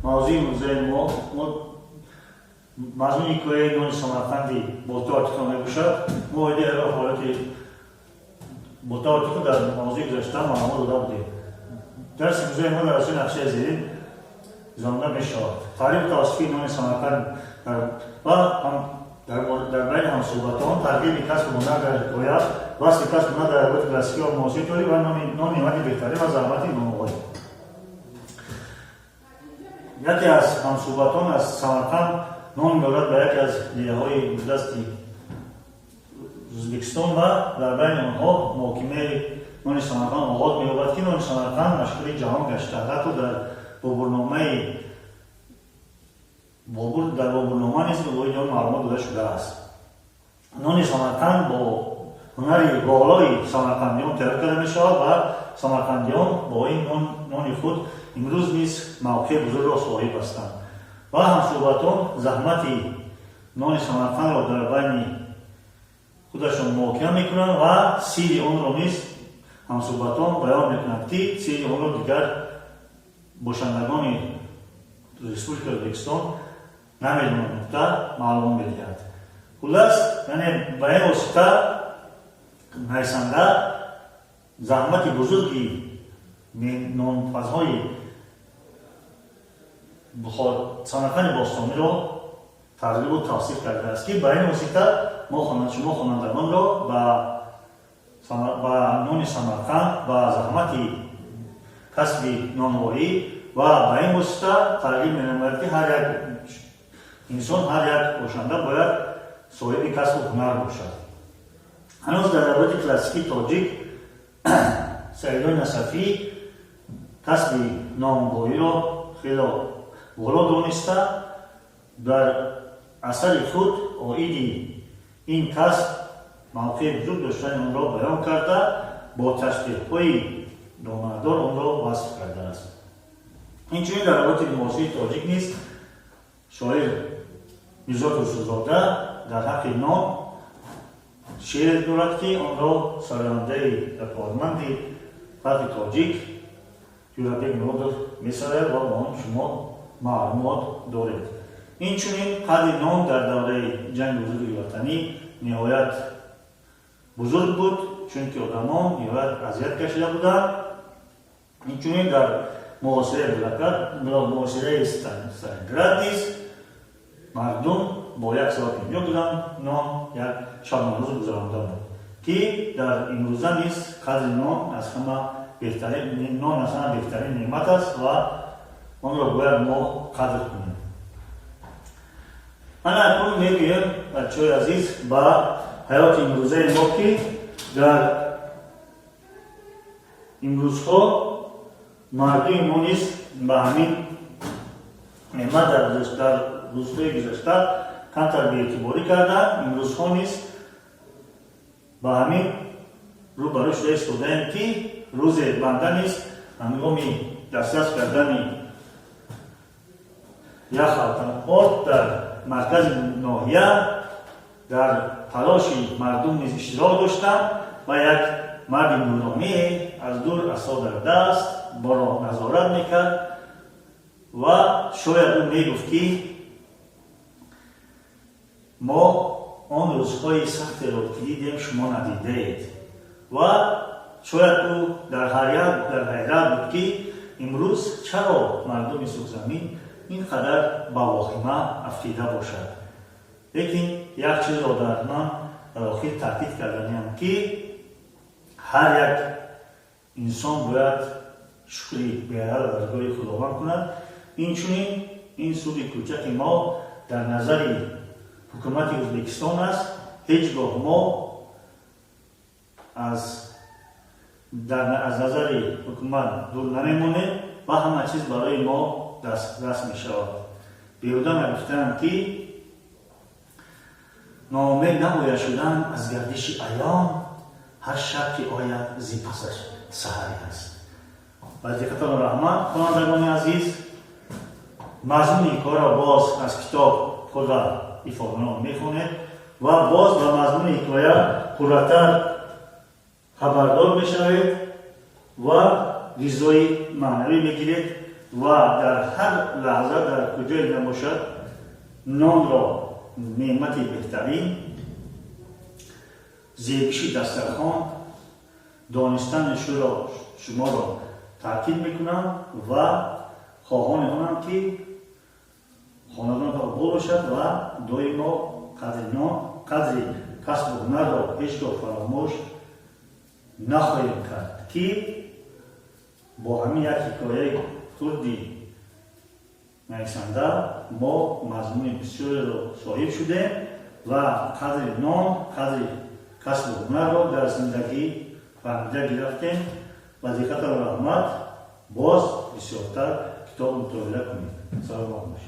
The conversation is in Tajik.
Мавзӯи имрӯзаи мо мазмуни ҳикояи нони Самарқанди Болто Артиқро мебошад. Мо оиди ҳаёт фаъолияти Болто Артиқро дар мавзӯи гузашта маълумот дода будем. Дарси имрӯзаи мо дар асоси нақшаи зерин гузаронда мешавад. Таърифу тавсифи нони Самарқанд ва дар байни ҳамсӯҳбатон, тарғиби касбу ҳунар дар ҳикоя, васфи касбу ҳунар дар адабиёти классикӣ ва муосири тоҷик ва нон неъмати беҳтарин ва заҳмати нонвой. Яке аз ҳамсӯҳбатон аз Самарқанд нон меорад ба яке аз деҳаҳои дурдасти Ӯзбекистон ва дар байни онҳо муҳокимаи нони Самарқанд оғоз меёбад, ки нони Самарқанд машҳури ҷаҳон гашта. Ҳатто дар Бобурномаи Бобур, дар Бобурнома низ оиди он маълумот дода шудааст. Нони Самарқанд бо ҳунари болои самарқандиён тайёр карда мешавад ва самарқандиён бо ин нони худ имрӯз низ мавқеи бузургро соҳиб ҳастанд. Ва ҳамсӯҳбатон заҳмати нони Самарқандро дар байни худашон муҳокима мекунанд ва сирри онро низ ҳамсӯҳбатон баён мекунанд, ки сирри онро дигар бошандагони Республикаи Ӯзбекистон намедонанд, гуфта маълумот медиҳад. Хуллас, яъне ба ин восита нависанда заҳмати бузурги нонпазҳои Самарқанди бостониро тарғибу тавсиф кардааст, ки ба ин восита мо шумо хонандагонро ба нони Самарқанд, ба заҳмати касби нонвоӣ ва ба ин восита тарғиб менамояд, ки ҳар як инсон, ҳар як бошанда бояд соҳиби касбу ҳунар бошад. Ҳанӯз дар адабиёти классикии тоҷик Саидои Насафӣ касби нонвоиро хело боло дониста, дар асари худ оиди ин касб мавқеи бузург доштани онро баён карда, бо ташбеҳҳои доманадор онро васф кардааст. Инчунин дар адабиёти муосири тоҷик низ шоир Мирзо Турсунзода дар ҳаққи нон шеър дорад, ки онро сарояндаи рақобатманди халқи тоҷик Ҷӯрабек Муродов месарояд ва ба он шумо маълумот доред. Инчунин қадри нон дар давраи Ҷанги Бузурги Ватанӣ ниҳоят бузург буд, чунки одамон ниҳоят азият кашида буданд. Инчунин дар муҳосираи Сталинград низ мардум бо 150 грамм нон як шабонарӯз гузаронда буд, ки дар имрӯза низ қадри нон аз ҳама беҳтарин, нон аз ҳама беҳтарин неъмат аст ва онро бояд мо қадр кунем. Ана акнун мегӯем, бачаҳои азиз, ба ҳаёти имрӯзаи мо, ки дар имрӯзҳо мардуми мо низ ба ҳамин неъмат дар рӯзҳои гузашта камтар беэътиборӣ карданд. Имрӯзҳо низ ба ҳамин рӯбарӯ шуда истодаем, ки рӯзе банда низ ҳангоми дастрас кардани як халта орд дар маркази ноҳия дар талоши мардум низ иштирок доштам ва як марди нуроние аз дур асо дар даст моро назорат мекард ва шояд ӯ мегуфт, ки мо он рӯзҳои сахтеро ки дидем, шумо надидаед, ва шояд ӯ дар ҳайрат буд, ки имрӯз чаро мардуми Сурхзамин ин қадар ба воҳима афтида бошад. Лекин як чизро дар ман дар охир таъкид карданиам, ки ҳар як инсон бояд шукри беадад даргоҳи Худованд кунад. Инчунин ин суди кӯчаки мо дар назари ҳукумати Ӯзбекистон аст. Ҳеҷ гоҳ мо аз назари ҳукумат дур намемонем ва ҳама чиз барои мо дастрас мешавад. Беҳуда нагуфтаанд, ки ноумед набояд шудан аз гардиши айём, ҳар шаб ки ояд, зи пасаш саҳаре аст. Ба диққатон раҳмат, хонандагони азиз. Мазмуни ҳикояро боз аз китоб худра ифоданон мехонед ва боз ба мазмуни ҳикоя пурратар хабардор мешавед ва ғизои маънавӣ мегиред. Ва дар ҳар лаҳза, дар куҷое набошад, нонро неъмати беҳтарин, зебиши дастархон донистани шуморо таъкид мекунам ва хоҳони онам, ки хонадонатон обод бошад ва доимо қадри нон, қадри касбу ҳунарро ҳеҷ гоҳ фаромӯш нахоҳем кард, ки бо ҳамин як ҳикояи хурди нависанда мо мазмуни бисёреро соҳиб шудем ва қадри нон, қадри касбу ҳунарро дар зиндагӣ фаҳмида гирифтем. Ва диққататон раҳмат. Боз бисёртар китоб мутолиа кунед. Саломат бошед.